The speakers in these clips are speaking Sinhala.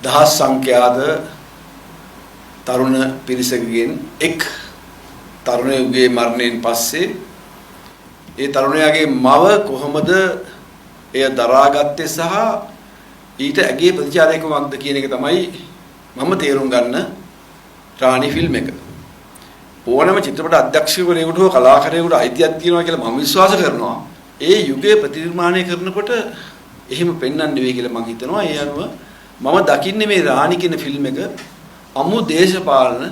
දහස් සංඛ්‍යාත තරුණ පිරිසකගෙන් එක් තරුණයෙකුගේ මරණයෙන් පස්සේ ඒ තරුණයාගේ මව කොහොමද එය දරාගත්තේ සහ ඊට ඇගේ ප්‍රතිචාරය කුමක්ද කියන එක තමයි මම තේරුම් ගන්න රාණි ෆිල්ම් එක. ඕනම චිත්‍රපට අධ්‍යක්ෂකවරයෙකුට හෝ කලාකාරයෙකුට අයිතියක් තියෙනවා කියලා මම විශ්වාස කරනවා. ඒ යුගය ප්‍රතිනිර්මාණය කරනකොට එහෙම පෙන්වන්න නෙවෙයි කියලා මම හිතනවා. ඒ අනුව මම දකින්නේ මේ රාණි කියන ෆිල්ම් එක අමු දේශපාලන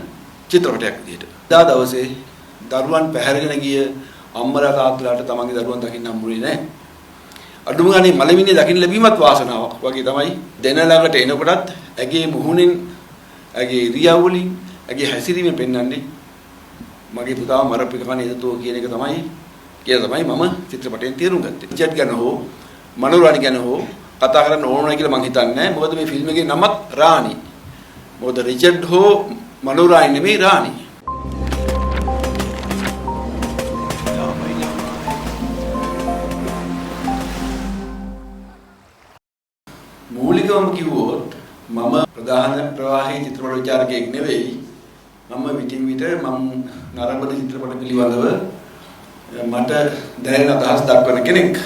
චිත්‍රපටයක් විදිහට. දා දවසේ දරුවන් පැහැරගෙන ගිය අම්මලා තාත්තලාට තමන්ගේ දරුවන් දකින්න හම්බුනේ නැහැ. අඩුම ගානේ මලමිණිය දකින්න ලැබීමත් වාසනාවක් වගේ තමයි. දෙන ළඟට එනකොටත් ඇගේ මුහුණෙන්, ඇගේ ඉරියව් වලින්, ඇගේ හැසිරීමෙන් පෙන්වන්නේ මගේ පුතාව මරපු එක නේද තෝ කියන එක තමයි කියලා තමයි මම චිත්‍රපටයෙන් තේරුම් ගත්තේ. රිචඩ් ගැන හෝ මනෝරාණි ගැන හෝ කතා කරන්න ඕන නෑ කියලා මං හිතන්නේ නෑ. මොකද මේ ෆිල්ම් එකේ නමත් රාණි. මොකද රිචඩ් හෝ මනෝරාණි නෙමෙයි රාණි. මූලිකවම කිව්වොත් මම ප්‍රධාන ප්‍රවාහයේ චිත්‍රපට විචාරකයෙක් නෙවෙයි. මම විටින් විට මම නරඹන චිත්‍රපට පිළිබඳව මට දැනෙන අදහස් දක්වන කෙනෙක්.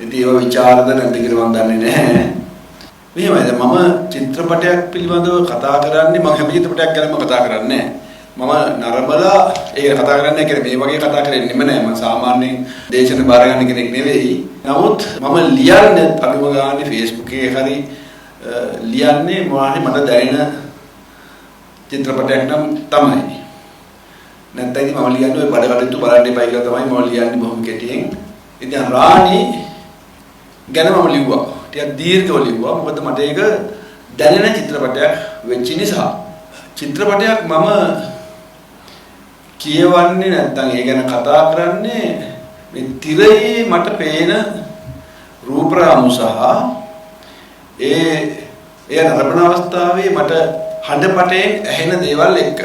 ඉතින් ඒවා විචාරද නැද්ද කියලා මම දන්නේ නැහැ. මෙහෙමයි, දැන් මම චිත්‍රපටයක් පිළිබඳව කතා කරන්නේ මම හැම චිත්‍රපටයක් ගැනම කතා කරන්නේ නැහැ. මම නරඹලා ඒක කතා කරන්නේ නැහැ කියන්නේ මේ වගේ කතා කරන්නෙම නෑ. මම සාමාන්‍යයෙන් දේශන බාර ගන්න කෙනෙක් නෙවෙයි. නමුත් මම ලියන්නේ අඩුම ගානේ Facebook එකේ හරි ලියන්නේ මොනවා හරි මට දැනෙන චිත්‍රපටයක් නම් තමයි. නැත්නම් ඉතින් මම ලියන්නේ ඔය බඩ කටයුතු බලන්න එපා කියලා තමයි මම ලියන්නේ බොහොම කෙටියෙන්. ඉතින් රාණි ගැන මම ලිව්වා. ටිකක් දීර්ඝව ලිව්වා. මොකද මට ඒක දැනෙන චිත්‍රපටයක් වෙච්ච නිසා. චිත්‍රපටයක් මම කියවන්නේ නැත්නම් ඒ ගැන කතා කරන්නේ මේ තිරයේ මට පේන රූප රාමු සහ ඒ එය නරඹන අවස්ථාවේ මට හඬපටයෙන් ඇහෙන දේවල් එක්ක.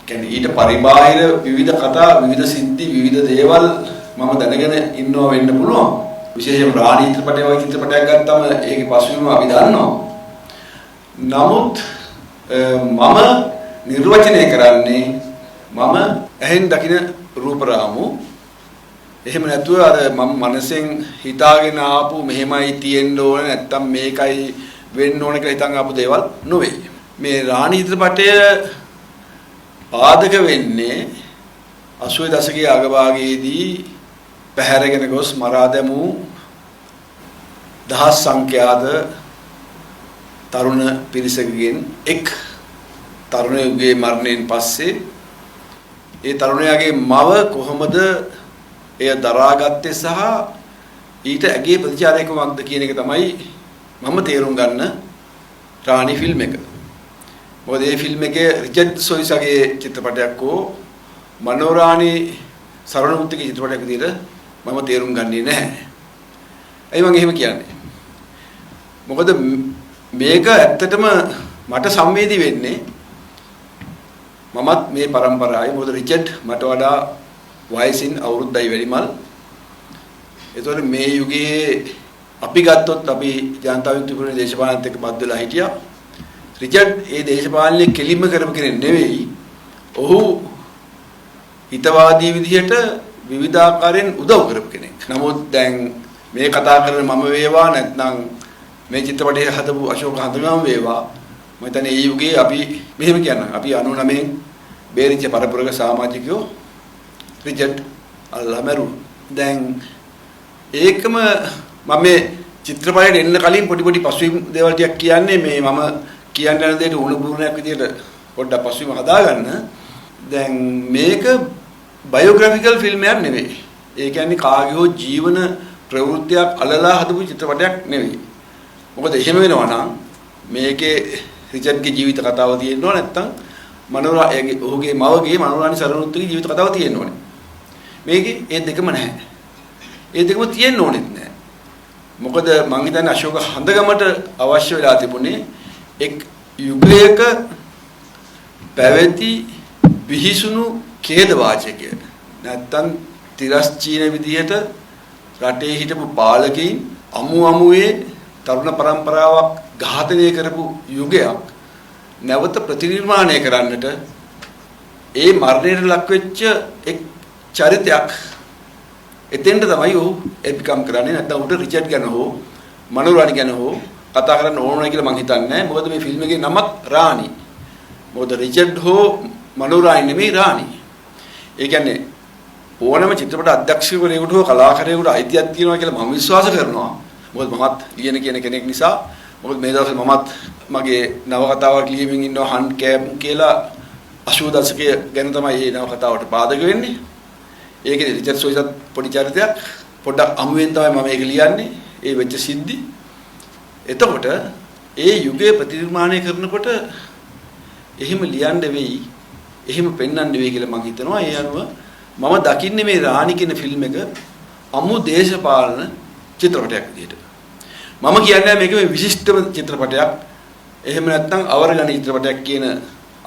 කියන්නේ ඊට පරිබාහිර විවිධ කතා, විවිධ සිද්ධි, විවිධ දේවල් මම දැනගෙන ඉන්නවා වෙන්න පුළුවන්. විශේෂයෙන්ම රාණි චිත්‍රපටය වගේ චිත්‍රපටයක් ගත්තම ඒකේ පසුබිම අපි දන්නවා. නමුත් මම නිර්වචනය කරන්නේ මම ඇහෙන් දකින රූප රාමු. එහෙම නැතුව අර මම මනසෙන් හිතාගෙන ආපු මෙහෙමයි තියෙන්න ඕන නැත්තම් මේකයි වෙන්න ඕන කියලා හිතන් ආපු දේවල් නොවේ. මේ රාණි චිත්‍රපටය පාදක වෙන්නේ 80 දශකයේ අගභාගයේදී පැහැරගෙන ගොස් මරා දැමූ දහස් සංඛ්‍යාත තරුණ පිරිසකගෙන් එක් තරුණයෙකුගේ මරණයෙන් පස්සේ ඒ තරුණයාගේ මව කොහොමද එය දරාගත්තේ සහ ඊට ඇගේ ප්‍රතිචාරය කුමක්ද කියන එක තමයි මම තේරුම් ගන්න රාණි ෆිල්ම් එක. මොකද මේ ෆිල්ම් එකේ රිචඩ් සොයිසගේ චිත්‍රපටයක් හෝ මනෝරාණි සරණමුත්තුගේ චිත්‍රපටයක් විදිහට මම තේරුම් ගන්නේ නැහැ. ඇයි මම එහෙම කියන්නේ? මොකද මේක ඇත්තටම මට සංවේදී වෙන්නේ මමත් මේ පරම්පරාවේ. මොකද රිචඩ් මට වඩා වයසින් අවුරුද්දයි වැඩිමල්. ඒතකොට මේ යුගයේ අපි ගත්තොත් අපි ජනතා විමුක්ති පෙරමුණේ දේශපාලනත් එක්ක බද්ධ වෙලා හිටියා. රිචඩ් ඒ දේශපාලනය කෙලින්ම කරපු කෙනෙක් නෙවෙයි. ඔහු හිතවාදී විදිහට විවිධාකාරයෙන් උදව් කරපු කෙනෙක්. නමුත් දැන් මේ කතා කරන මම වේවා නැත්නම් මේ චිත්‍රපටය හදපු අශෝක හඳුනම වේවා, මම හිතන්නේ මේ යුගයේ අපි මෙහෙම කියන්නම්, අපි 99 බේරිච්ච පරපුරක සමාජිකයෝ රිචඩ් අල්ලා මැරුවා. දැන් ඒකම මම මේ චිත්‍රපටයට එන්න කලින් පොඩි පොඩි පසුබිම් දේවල් ටිකක් කියන්නේ මේ මම කියන්න යන දෙයට උණු බුරුණයක් විදියට පොඩ්ඩක් පසුබිම හදාගන්න. දැන් මේක බයෝග්‍රැෆිකල් ෆිල්ම් එකක් නෙවෙයි. ඒ කියන්නේ කාගේ හෝ ජීවන ප්‍රවෘත්තියක් අලලා හදපු චිත්‍රපටයක් නෙවෙයි. මොකද එහෙම වෙනවා නම් මේකේ රිචඩ්ගේ ජීවිත කතාව තියෙන්න ඕන නැත්නම් මනෝරා ඔහුගේ මවගේ මනෝරාණි සරණුත්තුගේ ජීවිත කතාව තියෙන්න ඕනේ. මේකේ ඒ දෙකම නැහැ. ඒ දෙකම තියෙන්න ඕනෙත් නැහැ. මොකද මං හිතන්නේ අශෝක හඳගමට අවශ්‍ය වෙලා තිබුණේ එක් යුගයක පැවති බිහිසුණු ඛේද වාචකය. නැත්තම් තිරස්චීන විදිහට රටේ හිටපු පාලකයින් අමු අමුවේ තරුණ පරම්පරාවක් ඝාතනය කරපු යුගයක් නැවත ප්‍රතිනිර්මාණය කරන්නට ඒ මරණයට ලක් වෙච්ච එක් චරිතයක් එතෙන්ට තමයි ඔහු එපිකම් කරන්නේ. නැත්නම් උට රිචඩ් ගැන හෝ මනෝරාණි ගැන හෝ කතා කරන්න ඕන නෑ කියලා මං හිතන්නේ නෑ. මොකද මේ ෆිල්ම් එකේ නමත් රාණි. මොකද රිචඩ් හෝ මනෝරාණි නෙමෙයි රාණි. ඒ කියන්නේ ඕනම චිත්‍රපට අධ්‍යක්ෂකවරයෙකුට හෝ කලාකාරයෙකුට අයිතියක් තියෙනවා කියලා මම විශ්වාස කරනවා. මොකද මමත් ලියන කියන කෙනෙක් නිසා. මොකද මේ දවස්වල මමත් මගේ නවකතාවක් ලියමින් ඉන්නවා හන්ට් කැම්ප් කියලා 80 දශකය ගැන තමයි මේ නවකතාවට පාදක වෙන්නේ. ඒකේ රිචඩ් සොයිසත් පොඩි චරිතයක්. පොඩ්ඩක් අමුවෙන් තමයි මම ඒක ලියන්නේ. ඒ වෙච්ච සිද්ධි. එතකොට ඒ යුගය ප්‍රතිනිර්මාණය කරනකොට එහෙම ලියන්න වෙයි, එහෙම පෙන්වන්න වෙයි කියලා මං හිතනවා. ඒ අනුව මම දකින්නේ මේ රාණි කියන ෆිල්ම් එක අමු දේශපාලන චිත්‍රපටයක් විදිහට. මම කියන්නේ මේක මේ විශිෂ්ටම චිත්‍රපටයක්, එහෙම නැත්නම් අවර්ගණ චිත්‍රපටයක් කියන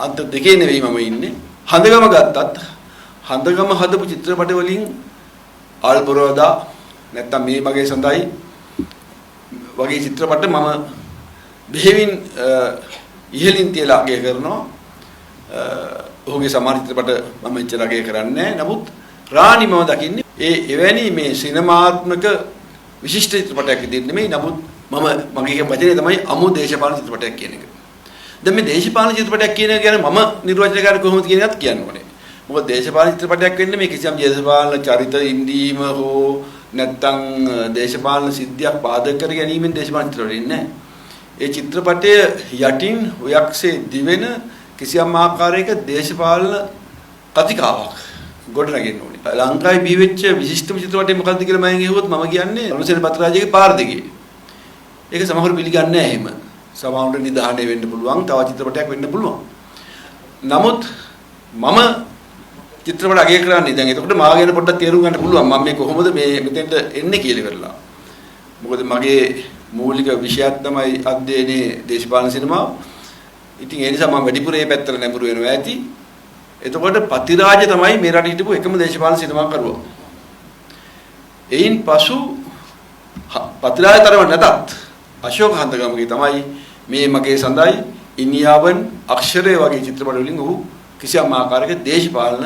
අන්ත දෙකේ නෙවෙයි මම ඉන්නේ. හඳගම ගත්තත් හඳගම හදපු චිත්‍රපට වලින් ආල්බරෝදා නැත්නම් මේ මගේ සඳයි වගේ චිත්‍රපට මම බෙහෙවින් ඉහළින් තියලා අගය කරනවා. ඔහුගේ සමහර චිත්‍රපට මම එච්චර අගය කරන්නේ නැහැ. නමුත් රාණි මම දකින්නේ ඒ එවැනි මේ සිනමාත්මක විශිෂ්ට චිත්‍රපටයක් විදිහට නෙමෙයි. නමුත් මම මගේ වචනේ තමයි අමු දේශපාලන චිත්‍රපටයක් කියන එක. දැන් මේ දේශපාලන චිත්‍රපටයක් කියන එක ගැන මම නිර්වචනය කරන්නේ කොහොමද කියන එකත් කියන්න ඕනේ. මොකද දේශපාලන චිත්‍රපටයක් වෙන්නේ මේ කිසියම් දේශපාලන චරිත ඉඳීම හෝ නැත්තම් දේශපාලන සිද්ධියක් පාදක කර ගැනීමෙන් දේශපාලන චිත්‍රපටයක් වෙන්නේ නැහැ. ඒ චිත්‍රපටය යටින් ඔයක්සේ දිවෙන කිසියම් ආකාරයක දේශපාලන කතිකාවක් ගොඩනගෙන්න ඕනේ. ලංකාවේ බිහි වෙච්ච විශිෂ්ටම චිත්‍රපටය මොකක්ද කියලා මම ඇහුවොත් මම කියන්නේ අරුණසේන පත්‍රාජගේ පාර දිගේ. ඒක සමහරව පිළිගන්නේ නැහැ එහෙම. සමහරවිට නිදහානේ වෙන්න පුළුවන්, තව චිත්‍රපටයක් වෙන්න පුළුවන්. නමුත් මම චිත්‍රපට අගය කරන්නේ දැන් එතකොට මා ගැන පොඩ්ඩක් තේරුම් ගන්න පුළුවන් මම මේ කොහොමද මේ මෙතෙන්ට එන්නේ කියලා ඉවරලා. මොකද මගේ මූලික විෂයක් තමයි අධ්‍යයනයේ දේශපාලන සිනමාව. ඉතින් ඒ නිසා මම වැඩිපුර මේ පැත්තට නැඹුරු වෙනවා ඇති. එතකොට පතිරාජ තමයි මේ රටේ හිටපු එකම දේශපාලන සිනමාකරුවා. එයින් පසු පතිරාජ තරම නැතත් අශෝක හන්දගමගේ තමයි මේ මගේ සඳයි ඉනියාවන් අක්ෂරය වගේ චිත්‍රපට වලින් ඔහු කිසියම් ආකාරයක දේශපාලන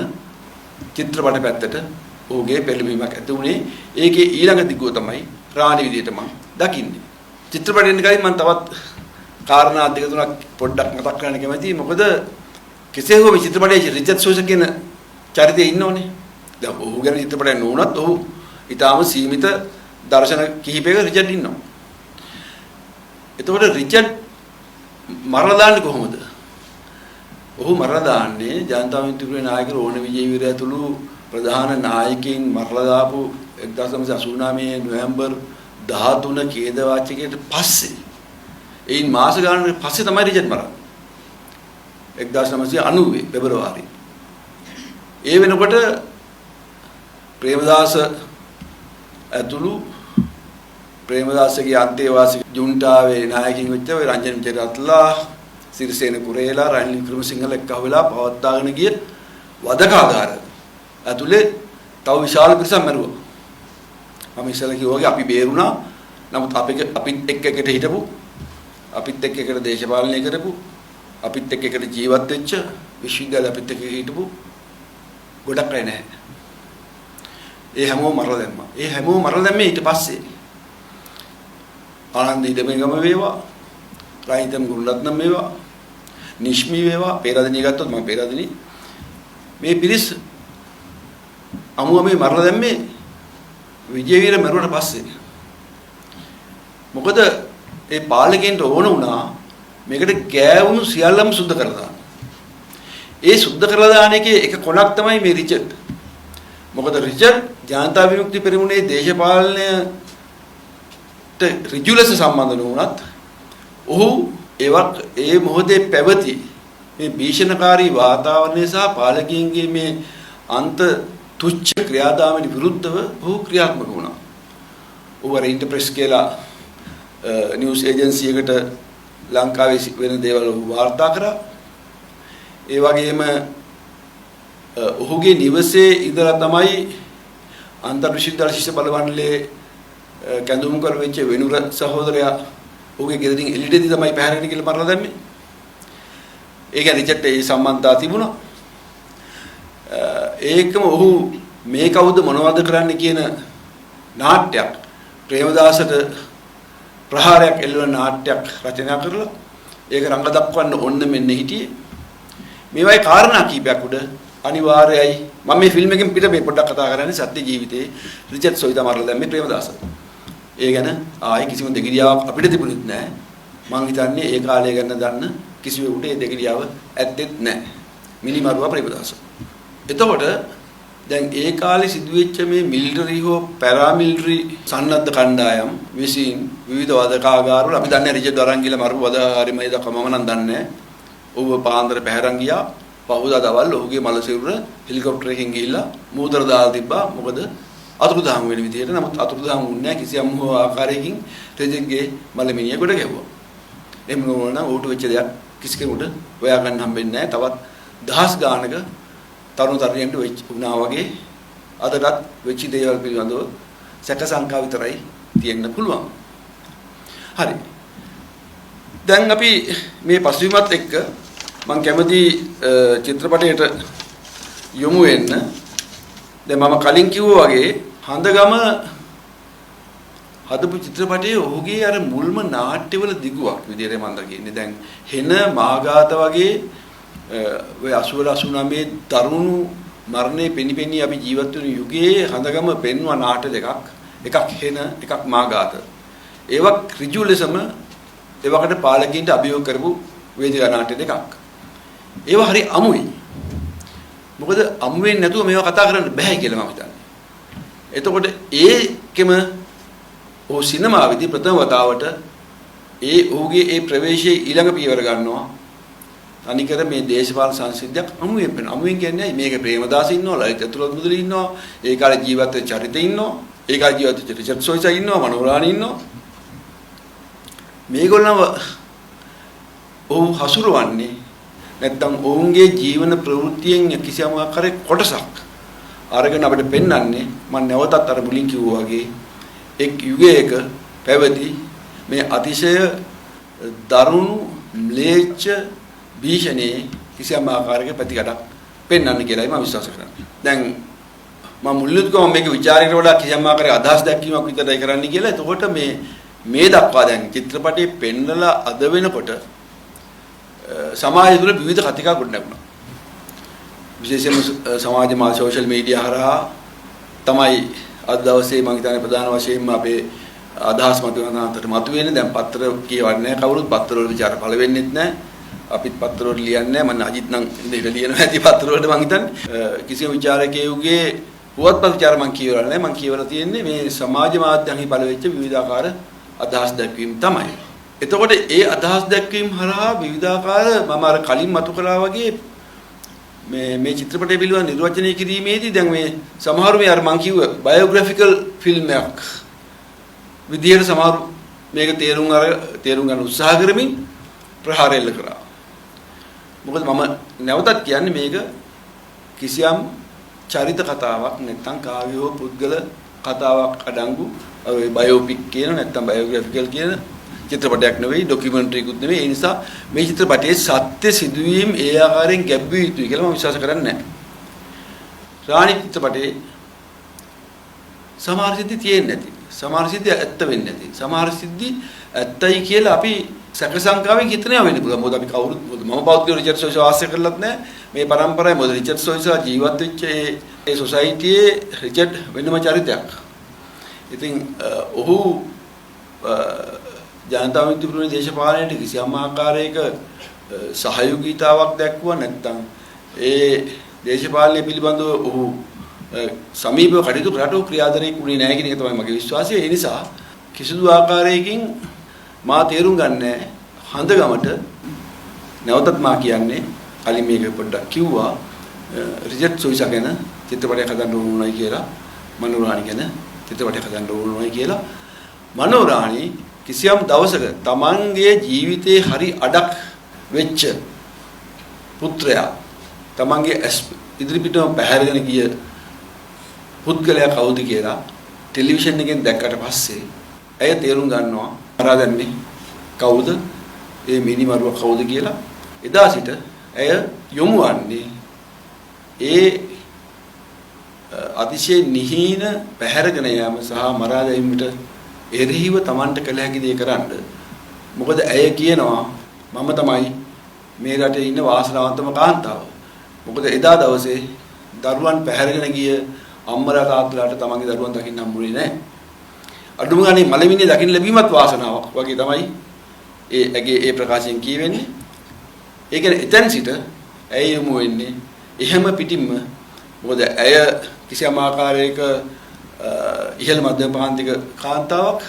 චිත්‍රපට පැත්තට ඔහුගේ පෙළඹීමක් ඇති වුණේ. ඒකේ ඊළඟ දිගුව තමයි රාණි විදියට මම දකින්නේ. චිත්‍රපටයෙන් එන්න කලින් මම තවත් කාරණා දෙක තුනක් පොඩ්ඩක් මතක් කරන්න කැමතියි. මොකද කෙසේ හෝ මේ චිත්‍රපටයේ රිචඩ් සෝෂ කියන චරිතය ඉන්නෝනේ. දැන් ඔහු ගැන චිත්‍රපටයක් නොවුනත් ඔහු ඊටාම සීමිත දර්ශන කිහිපයක රිචඩ් ඉන්නවා. එතකොට රිචඩ් මරලා දාන්නේ කොහොමද? ඔහු මරලා දාන්නේ ජනතා විමුක්ති පෙරමුණේ නායක රෝහණ විජේවීර ඇතුළු ප්‍රධාන නායකයින් මරලා දාපු 1989 නොවැම්බර් 13 ඛේදවාචකයට පස්සේ එයින් මාස ගානකට පස්සේ තමයි රිචඩ් මරන්නේ. 1990 පෙබරවාරි. ඒ වෙනකොට ප්‍රේමදාස ඇතුළු ප්‍රේමදාසගේ අන්තේවාසික ජුන්ටාවේ නායකින් වෙච්ච ඔය රංජන් විජේරත්නලා, සිරිසේන කුරේලා, රනිල් වික්‍රමසිංහල එක්ක වෙලා පවත්වාගෙන ගිය වදකාගාර ඇතුලේ තව විශාල පිරිසක් මැරුවා. මම ඉස්සෙල්ලා කිව්වා වගේ අපි බේරුණා. නමුත් අපිත් එක්ක එකට හිටපු, අපිත් එක්ක එකට දේශපාලනය කරපු, අපිත් එක්ක එකට ජීවත් වෙච්ච, විශ්වවිද්‍යාලේ අපිත් එක්ක හිටපු ගොඩක් අය නැහැ. ඒ හැමෝම මරලා දැම්මා. ඒ හැමෝම මරලා දැම්මේ ඊට පස්සේ ආනන්ද ඉදමගම වේවා, රාහිතම් ගුණරත්නම් වේවා, නිශ්මි වේවා, පේරාදෙණිය ගත්තොත් මම පේරාදෙණිය මේ පිරිස් අමුව මේ මරලා දැම්මේ විජේවීර මරුවට පස්සේ. මොකද ඒ පාලකයන්ට ඕන වුණා මේකට ගෑවුණු සියල්ලම සුද්ධ කරලා දාන්න. ඒ සුද්ධ කරලා දාන එකේ එක කොනක් තමයි මේ රිචඩ්. මොකද රිචඩ් ජනතා විමුක්ති පෙරමුණේ දේශපාලනයට ඍජු ලෙස සම්බන්ධ නොවුනත් ඔහු ඒවක් ඒ මොහොතේ පැවති මේ භීෂණකාරී වාතාවරණය සහ පාලකයන්ගේ මේ අන්ත තුච්ඡ ක්‍රියාදාමයට විරුද්ධව ඔහු ක්‍රියාත්මක වුණා. ඔහු අර ඉන්ටර්ප්‍රෙස් කියලා නිවුස් ඒජන්සි එකට ලංකාවේ වෙන දේවල් ඔහු වාර්තා කරා. ඒ වගේම ඔහුගේ නිවසේ ඉඳලා තමයි අන්තර් විශ්වවිද්‍යාල ශිෂ්‍ය බල මණ්ඩලයේ කැඳවුම් කර වෙච්ච වෙනුර සහෝදරයා ඔහුගේ ගෙදරින් එළියටදී තමයි පැහැරගෙන කියලා මරලා දැම්මේ. ඒ කියන්නේ රිචඩ්ට ඒ සම්බන්ධතා තිබුණා. ඒකම ඔහු මේ කවුද මොනවද කරන්න කියන නාට්‍යයක් ප්‍රේමදාසට ප්‍රහාරයක් එල්ලවන නාට්‍යයක් රචනා කරලා ඒක රංග දක්වන්න ඕන්න මෙන්න හිටියේ. මේ වගේ කාරණා කීපයක් උඩ අනිවාර්යයි මම මේ ෆිල්ම් එකෙන් පිට මේ පොඩ්ඩක් කතා කරන්නේ සත්‍ය ජීවිතේ රිචඩ් සොයිතා මරලා දැම්මේ ප්‍රේමදාස. ඒ ගැන ආයේ කිසිම දෙගිඩියාවක් අපිට තිබුණෙත් නෑ. මං හිතන්නේ ඒ කාලය ගැන දන්න කිසිවෙකුට ඒ දෙගිඩියාව ඇත්තෙත් නෑ. මිනිමරුවා ප්‍රේමදාස. එතකොට දැන් ඒ කාලේ සිදුවෙච්ච මේ මිලිටරි හෝ පැරාමිලිටරි සන්නද්ධ කණ්ඩායම් විසින් විවිධ වදකාගාරවල අපි දන්නේ රිචඩ් අරන් ගිහලා මරපු වදකාගාරෙ මේ දක්වා මම නම් දන්නේ නෑ. ඔහුව පාන්දර පැහැරන් ගියා. පහුදා දවල් ඔහුගේ මල සිරුර හෙලිකොප්ටර් එකකින් ගිහිල්ලා මූදර දාලා තිබ්බා. මොකද අතුරුදහන් වෙන විදිහට. නමුත් අතුරුදහන් වුණේ නැහැ කිසියම් හෝ ආකාරයකින් රිචඩ්ගේ මලමිනිය ගොඩ ගැහුවා. එහෙම නොවුණා නම් ඔහුට වෙච්ච දෙයක් කිසි කෙනෙකුට හොයා ගන්න හම්බෙන්නේ නැහැ. තවත් දහස් ගානක තරුණ තරුණියන්ට වෙච්ච වුණා වගේ අදටත් වෙච්ච දේවල් පිළිබඳව සැක සංකා විතරයි තියෙන්න පුළුවන්. හරි. දැන් අපි මේ පසුබිමත් එක්ක මම කැමති චිත්‍රපටයට යොමු වෙන්න. දැන් මම කලින් කිව්වා වගේ හඳගම හදපු චිත්‍රපටයේ ඔහුගේ අර මුල්ම නාට්‍යවල දිගුවක් විදියට මම දකින්නේ. දැන් හෙන මාඝාත වගේ ඔය 80 89 දරුණු මරණය පෙනිපෙනී අපි ජීවත් වෙන යුගයේ හඳගම පෙන්වන නාට්‍ය දෙකක්. එකක් හෙන, එකක් මාඝාත. ඒවා ඍජු ලෙසම ඒවකට පාලකයින්ට අභියෝග කරපු වේදිකා නාට්‍ය දෙකක්. ඒවා හරි අමුයි. මොකද අමු වෙන්නේ නැතුව මේවා කතා කරන්න බෑ කියලා මම හිතන්නේ. එතකොට ඒකෙම ඔහු සිනමාවේදී ප්‍රථම වතාවට ඒ ඔහුගේ ඒ ප්‍රවේශයේ ඊළඟ පියවර ගන්නවා. තනිකර මේ දේශපාලන සංසිද්ධියක් අමුවෙන් වෙනවා. අමුවෙන් කියන්නේ මේක ප්‍රේමදාස ඉන්නවා, ලලිත් ඇතුළත් මුදලි ඉන්නවා, ඒ කාලේ ජීවත් වෙච්ච චරිත ඉන්නවා, ඒ කාලේ ජීවත් වෙච්ච රිචඩ් සොයිසා ඉන්නවා, මනෝරාණි ඉන්නවා. මේගොල්ලන්ව ඔහු හසුරවන්නේ නැත්තම් ඔවුන්ගේ ජීවන ප්‍රවෘත්තියෙන් කිසියම් ආකාරයක කොටසක් අරගෙන අපිට පෙන්වන්නේ මම නැවතත් අර මුලින් කිව්වා වගේ එක් යුගයක පැවති මේ අතිශය දරුණු ම්ලේච්ඡ භීෂණයේ කිසියම් ආකාරයක ප්‍රතිකඩක් පෙන්වන්න කියලායි මම විශ්වාස කරන්නේ. දැන් මම මුලින්ම කිව්වා මේක විචාරයකට වඩා කිසියම් ආකාරයක අදහස් දැක්වීමක් විතරයි කරන්න කියලා. එතකොට මේ මේ දක්වා දැන් චිත්‍රපටයේ පෙන්නලා අද වෙනකොට සමාජය තුළ විවිධ කතිකා ගොඩනැගුණා. විශේෂයෙන්ම සමාජ මාධ්‍ය සෝෂල් මීඩියා හරහා තමයි අද දවසේ මම හිතන්නේ ප්‍රධාන වශයෙන්ම අපේ අදහස් මතුවෙන අතර මතුවෙන්නේ. දැන් පත්‍ර කියවන්නේ නැහැ කවුරුත්, පත්‍ර වල විචාර පළ වෙන්නෙත් නැහැ. අපිත් පත්‍ර වල ලියන්නේ නැහැ. මම අජිත් නම් ඉඳලා ලියනවා ඇති පත්‍ර වලට මං හිතන්නේ. කිසිම විචාරකයෙකුගේ පුවත්පත් විචාර මං කියවලා නැහැ. මං කියවලා තියෙන්නේ මේ සමාජ මාධ්‍යන්හි පළ වෙච්ච විවිධාකාර අදහස් දැක්වීම් තමයි. එතකොට ඒ අදහස් දැක්වීම් හරහා විවිධාකාර මම අර කලින් මතු කළා වගේ මේ මේ චිත්‍රපටය පිළිබඳ නිර්වචනය කිරීමේදී දැන් මේ සමහරු මේ අර මං කිව්ව බයෝග්‍රැෆිකල් ෆිල්ම් එකක් විදියට සමහරු මේක තේරුම් ගන්න උත්සාහ කරමින් ප්‍රහාර එල්ල කරා. මොකද මම නැවතත් කියන්නේ මේක කිසියම් චරිත කතාවක් නැත්නම් කාව්‍ය හෝ පුද්ගල කතාවක් අඩංගු ඔය බයෝපික් කියන නැත්නම් බයෝග්‍රැෆිකල් කියන චිත්‍රපටයක් නෙවෙයි, ඩොකියුමන්ටරි එකකුත් නෙවෙයි. ඒ නිසා මේ චිත්‍රපටයේ සත්‍ය සිදුවීම් ඒ ආකාරයෙන් ගැබ්විය යුතුයි කියලා මම විශ්වාස කරන්නේ නැහැ. රාණි චිත්‍රපටයේ සමහර සිද්ධි තියෙන්නේ නැති, සමහර සිද්ධි ඇත්ත වෙන්නේ නැති, සමහර සිද්ධි ඇත්තයි කියලා අපි සැක සංකාවෙන් හිතනවා වෙන්න පුළුවන්. මොකද අපි කවුරුත් මම පෞද්ගලිකව රිචඩ් සොයිසා වාසය කරලත් නැහැ මේ පරම්පරාවේ. මොකද රිචඩ් සොයිසා ජීවත් වෙච්ච ඒ සොසයිටියේ රිචඩ් වෙනම චරිතයක්. ඉතින් ඔහු ජනතා විමුක්ති පෙරමුණේ දේශපාලනයට කිසියම් ආකාරයක සහයෝගීතාවක් දැක්වුවා නැත්නම් ඒ දේශපාලනය පිළිබඳව ඔහු සමීපව කටයුතු කරාට ඔහු ක්‍රියාධරයෙක් වුණේ නැහැ කියන එක තමයි මගේ විශ්වාසය. ඒ නිසා කිසිදු ආකාරයකින් මා තේරුම් ගන්නෑ හඳගමට නැවතත් මා කියන්නේ කලින් මේක පොඩ්ඩක් කිව්වා රිචඩ් සොයිසා ගැන චිත්‍රපටයක් හදන්න ඕන උනායි කියලා, මනෝරාණි ගැන චිත්‍රපටයක් හදන්න ඕන උනායි කියලා. මනෝරාණි කිසියම් දවසක තමන්ගේ ජීවිතේ හරි අඩක් වෙච්ච පුත්‍රයා තමන්ගේ ඇස් ඉදිරිපිටම පැහැරගෙන ගිය පුද්ගලයා කවුද කියලා ටෙලිවිෂන් එකෙන් දැක්කට පස්සේ ඇය තේරුම් ගන්නවා මරා දැම්මේ කවුද ඒ මිනිමරුවා කවුද කියලා. එදා සිට ඇය යොමු වන්නේ ඒ අතිශය නිහීන පැහැරගෙන යාම සහ මරා දැමීමට එරෙහිව Tamanට කළ හැකි දේ කරන්න. මොකද ඇය කියනවා මම තමයි මේ රටේ ඉන්න වාසනාවන්තම කාන්තාව. මොකද එදා දවසේ දරුවන් පැහැරගෙන ගිය අම්මලා තාත්තලාට තමන්ගේ දරුවන් දකින්න හම්බුනේ නැහැ. අඩුම ගානේ මලමිණිය දකින්න ලැබීමත් වාසනාවක් වගේ තමයි ඒ ඇගේ ඒ ප්‍රකාශයෙන් කියවෙන්නේ. ඒ කියන්නේ එතෙන් සිට ඇය යොමු වෙන්නේ එහෙම පිටින්ම. මොකද ඇය කිසියම් ආකාරයක ඉහළ මධ්‍යම පාන්තික කාන්තාවක්,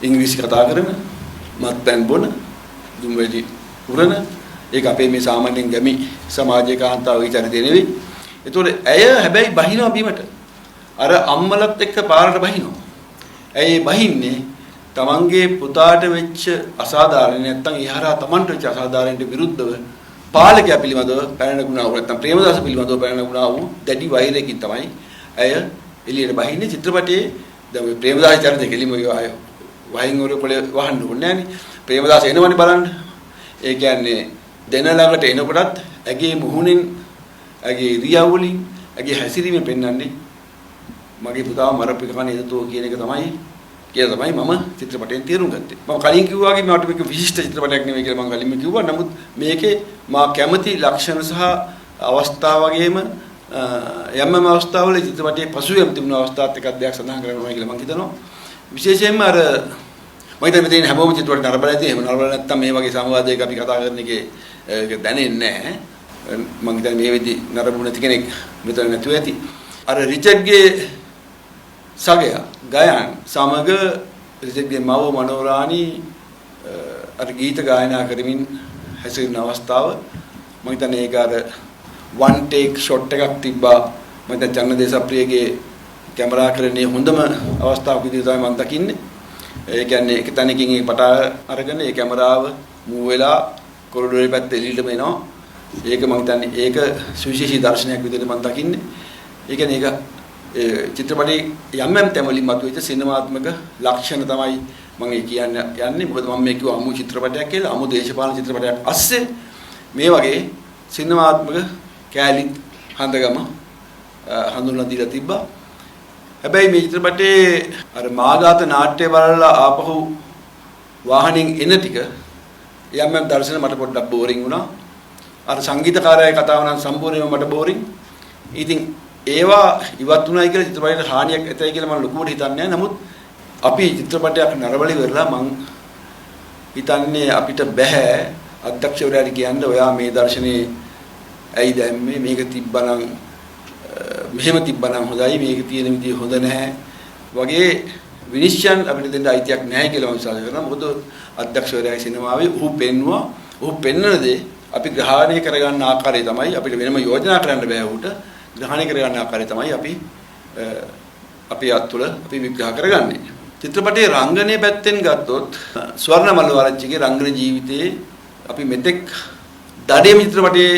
ඉංග්‍රීසි කතා කරන, මත්පැන් බොන, දුම් වැටි උරන, ඒක අපේ මේ සාමාන්‍යයෙන් ගැමි සමාජයේ කාන්තාවගේ චරිතය නෙවෙයි. ඒතකොට ඇය හැබැයි බහිනවා බිමට. අර අම්මලත් එක්ක පාරට බහිනවා. ඇයි බහින්නේ? තමන්ගේ පුතාට වෙච්ච අසාධාරණ නැත්තම් ඒ හරහා තමන්ට වෙච්ච අසාධාරණයට විරුද්ධව පාලකයා පිළිබඳව පැන නගුණා වූ නැත්තම් ප්‍රේමදාස පිළිබඳව පැන නගුණා වූ දැඩි වෛරයකින් තමයි ඇය එළියට බහින්නේ. චිත්‍රපටයේ දැන් ඔය ප්‍රේමදාස චරිතය කෙලිම ඔය අය වහින් ඔර පොලේ වහන්න ඕනේ නෑනේ. ප්‍රේමදාස එනවනේ බලන්න. ඒ කියන්නේ දෙන ළඟට එනකොටත් ඇගේ මුහුණෙන්, ඇගේ ඉරියව් වලින්, ඇගේ හැසිරීමෙන් පෙන්වන්නේ මගේ පුතාව මරපු එක නේද තෝ කියන එක තමයි කියලා තමයි මම චිත්‍රපටයෙන් තේරුම් ගත්තේ. මම කලින් කිව්වා වගේ මට මේක විශිෂ්ට චිත්‍රපටයක් නෙමෙයි කියලා මම කලින්ම කිව්වා. නමුත් මේකේ මා කැමති ලක්ෂණ සහ අවස්ථා වගේම යම් යම් අවස්ථාවල චිත්‍රපටයේ පසුබිම් තිබුණු අවස්ථාත් එකක් දෙයක් සඳහන් කරන්න ඕනේ කියලා මම හිතනවා. විශේෂයෙන්ම අර මම හිතන්නේ මෙතන හැමෝම චිත්‍රපට නරඹලා ඇති. එහෙම නරඹලා නැත්තම් මේ වගේ සංවාදයක අපි කතා කරන එකේ ඒක දැනෙන්නේ නැහැ. මම හිතන්නේ මේ වෙද්දි නරඹු නැති කෙනෙක් මෙතන නැතුව ඇති. අර රිචඩ්ගේ සගයා ගයන් සමග රිචඩ්ගේ මව මනෝරාණි අර ගීත ගායනා කරමින් හැසිරෙන අවස්ථාව මම හිතන්නේ ඒක අර වන් ටේක් ෂොට් එකක් තිබ්බා. මම හිතන්නේ චන්න දේශප්‍රියගේ කැමරාකරණයේ හොඳම අවස්ථාවක් විදිහට තමයි මම දකින්නේ. ඒ කියන්නේ එක තැනකින් ඒක පටා අරගෙන ඒ කැමරාව මූව් වෙලා කොරිඩෝරේ පැත්ත එළියටම එනවා. ඒක මම හිතන්නේ ඒක සුවිශේෂී දර්ශනයක් විදිහට මම දකින්නේ. ඒ කියන්නේ ඒක ඒ චිත්‍රපටයේ යම් යම් තැන් වලින් මතුවෙච්ච සිනමාත්මක ලක්ෂණ තමයි මම ඒ කියන්න යන්නේ. මොකද මම මේ කිව්ව අමු චිත්‍රපටයක් කියලා, අමු දේශපාලන චිත්‍රපටයක් අස්සේ මේ වගේ සිනමාත්මක කෑලිත් හඳගම හඳුන්වලා දීලා තිබ්බා. හැබැයි මේ චිත්‍රපටයේ අර මාඝාත නාට්‍ය බලලා ආපහු වාහනෙන් එන ටික යම් යම් දර්ශන මට පොඩ්ඩක් බෝරින් වුණා. අර සංගීතකාරයාගේ කතාව නම් සම්පූර්ණයෙන්ම මට බෝරින්. ඉතින් ඒවා ඉවත් වුණායි කියලා චිත්‍රපටයට හානියක් ඇතයි කියලා මම ලොකුවට හිතන්නේ නැහැ. නමුත් අපි චිත්‍රපටයක් නරඹලා ඉවරලා මං හිතන්නේ අපිට බෑ අධ්‍යක්ෂවරයාට කියන්න ඔයා මේ දර්ශනේ ඇයි දැම්මේ, මේක තිබ්බනම් මෙහෙම තිබ්බනම් හොඳයි, මේක තියෙන විදිය හොඳ නැහැ වගේ විනිශ්චයන් අපිට දෙන්න අයිතියක් නැහැ කියලා මම විශ්වාස කරනවා. මොකද අධ්‍යක්ෂවරයාගේ සිනමාවේ ඔහු පෙන්නවා, ඔහු පෙන්වන දේ අපි ග්‍රහණය කරගන්න ආකාරය තමයි අපිට වෙනම යෝජනා කරන්න බෑ. ඔහුට ග්‍රහණය කරගන්න ආකාරය තමයි අපි අපේ අත් තුළ අපි විග්‍රහ කරගන්නේ. චිත්‍රපටයේ රංගනයේ පැත්තෙන් ගත්තොත් ස්වර්ණ මල්ලවආරච්චිගේ රංගන ජීවිතයේ අපි මෙතෙක් දඩේම චිත්‍රපටයේ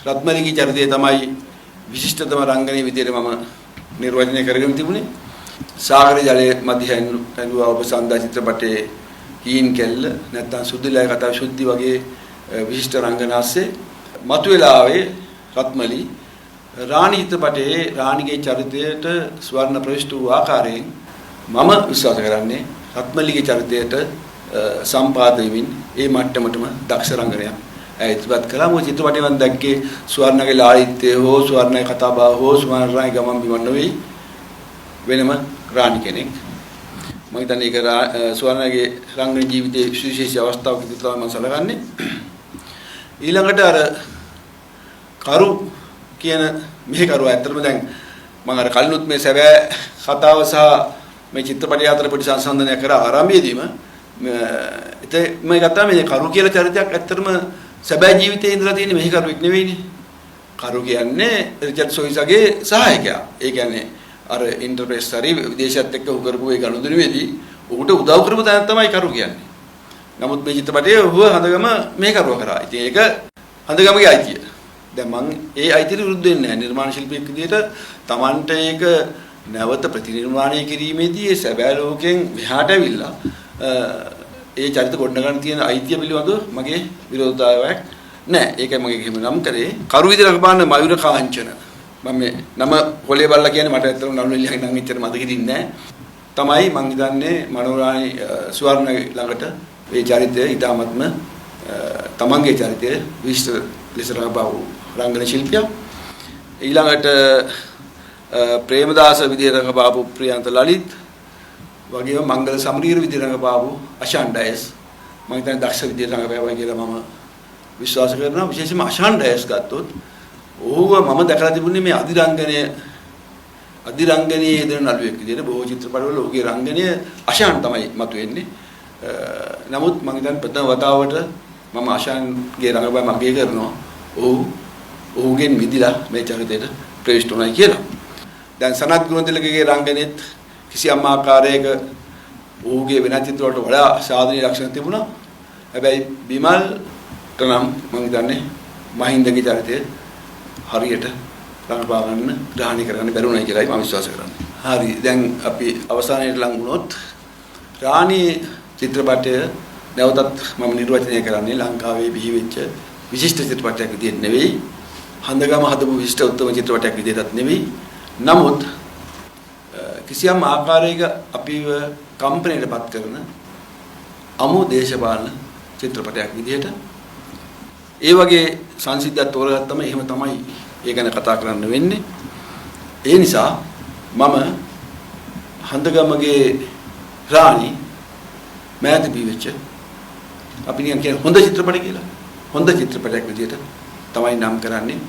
රත්මලිගේ චරිතය තමයි විශිෂ්ටතම රංගනයේ විදියට මම නිර්වචනය කරගෙන තිබුණේ. සාගර ජලයේ මධ්‍ය ඇඬුවා ඔබ සන්දා චිත්‍රපටයේ හීන් කෙල්ල නැත්තම් සුද්ධිලාය කතාව ශුද්ධි වගේ විශිෂ්ට රංගන ASCII මතුවලා ආවේ රත්මලි. රාණි චිත්‍රපටයේ රාණිගේ චරිතයට ස්වර්ණ ප්‍රවිෂ්ඨ වූ ආකාරයෙන් මම විශ්වාස කරන්නේ රත්මලිගේ චරිතයට සම්පාද වෙමින් ඒ මට්ටමටම දක්ෂ රංගනයක් ඇය ඉදිරිපත් කළා. මොකද චිත්‍රපටයේ මම දැක්කේ ස්වර්ණගේ ලාලිත්‍යය හෝ ස්වර්ණගේ කතාබහ හෝ ස්වර්ණගේ ගමන් බිමන් නෙවෙයි, වෙනම රාණි කෙනෙක්. මම හිතන්නේ ඒක ස්වර්ණගේ රංගන ජීවිතයේ විශේෂ අවස්ථාවක් විදිහට තමයි මම සැලකන්නේ. ඊළඟට අර කරු කියන මෙහි කරුවා ඇත්තටම දැන් මම අර කලිනුත් මේ සැබෑ කතාව සහ මේ චිත්‍රපටය අතර පොඩි සංසන්දනයක් කරා ආරම්භයේදීම. ඉතින් මම ගත්තා මේ කරු කියලා චරිතයක් ඇත්තටම සැබෑ ජීවිතේ ඉඳලා තියෙන මෙහි කරුවෙක් නෙවෙයිනේ. කරු කියන්නේ රිචඩ් සොයිසාගේ සහායකයා. ඒ කියන්නේ අර ඉන්ටර්ප්‍රෙස් හරි විදේශයත් එක්ක ඔහු කරපු ඒ ගනුදෙනුවේදී ඔහුට උදව් කරපු තැන තමයි කරු කියන්නේ. නමුත් මේ චිත්‍රපටයේ ඔහුව හඳගම මේ කරුවා කරා. ඉතින් ඒක හඳගමගේ අයිතිය. දැන් මං ඒ අයිතියට විරුද්ධ වෙන්නේ නැහැ. නිර්මාණ ශිල්පියෙක් විදිහට Tamanට ඒක නැවත ප්‍රතිනිර්මාණය කිරීමේදී ඒ සැබෑ ලෝකයෙන් මෙහාට ඇවිල්ලා ඒ චරිත ගොඩනගන්න තියෙන අයිතිය පිළිබඳව මගේ විරෝධතාවයක් නෑ. ඒකයි මගේ එහෙම නම් කරේ. කරු විදිහට රඟපාන මයුර කාංචන. මම මේ නම කොලේ බලලා කියන්නේ මට ඇත්තටම නළු නිලියන් නම් එච්චර මතක හිටින්නේ නෑ. තමයි මං හිතන්නේ මනෝරාණි සුවර්ණ ළඟට මේ චරිතය ඉතාමත්ම තමන්ගේ චරිතය විශිෂ්ට ලෙස රඟපාපු රංගන ශිල්පියා. ඊළඟට ප්‍රේමදාස විදිහට රඟපාපු ප්‍රියන්ත ලලිත් වගේම මංගල සමරීර විදිහට රඟපාපු අශාන් ඩයස් මං හිතන්නේ දක්ෂ විදිහට රඟපෑවා කියලා මම විශ්වාස කරනවා. විශේෂයෙන්ම අශාන් ඩයස් ගත්තොත් ඔහුව මම දැකලා තිබුණේ මේ අධිරංගනයේ යෙදෙන නළුවෙක් විදිහට. බොහෝ චිත්‍රපටවල ඔහුගේ රංගනය අශාන් තමයි මතුවෙන්නේ. නමුත් මං හිතන්නේ ප්‍රථම වතාවට මම අශාන්ගේ රංගපෑම අගය කරනවා. ඔහුගෙන් මිදිලා මේ චරිතයට ප්‍රවේශ වුණායි කියලා. දැන් සනත් ගුණතිලකගේ රංගනෙත් කිසියම් ආකාරයක ඔහුගේ වෙනත් චිත්‍ර වලට වඩා සාධනීය ලක්ෂණ තිබුණා. හැබැයි බිමල්ට නම් මං හිතන්නේ මහින්දගේ චරිතය හරියට රඟපා ගන්න ග්‍රහණය කරගන්න බැරුණයි කියලායි මම විශ්වාස කරන්නේ. හරි, දැන් අපි අවසානයේ ලං වුණොත් රාණි චිත්‍රපටය නැවතත් මම නිර්වචනය කරන්නේ ලංකාවේ බිහි වෙච්ච විශිෂ්ට චිත්‍රපටයක් විදිහට නෙවෙයි, හඳගම හදපු විශිෂ්ට උත්තම චිත්‍රපටයක් විදිහටත් නෙවෙයි. නමුත් කිසියම් ආකාරයක අපිව කම්පණයට පත් කරන අමු දේශපාලන චිත්‍රපටයක් විදිහට ඒ වගේ සංසිද්ධියක් තෝරගත්තම එහෙම තමයි ඒ ගැන කතා කරන්න වෙන්නේ. ඒ නිසා මම හඳගමගේ රාණි මෑත බිහිවෙච්ච අපි නිකන් කියන්නේ හොඳ චිත්‍රපට කියලා. හොඳ චිත්‍රපටයක් විදිහට තමයි නම් කරන්නේ.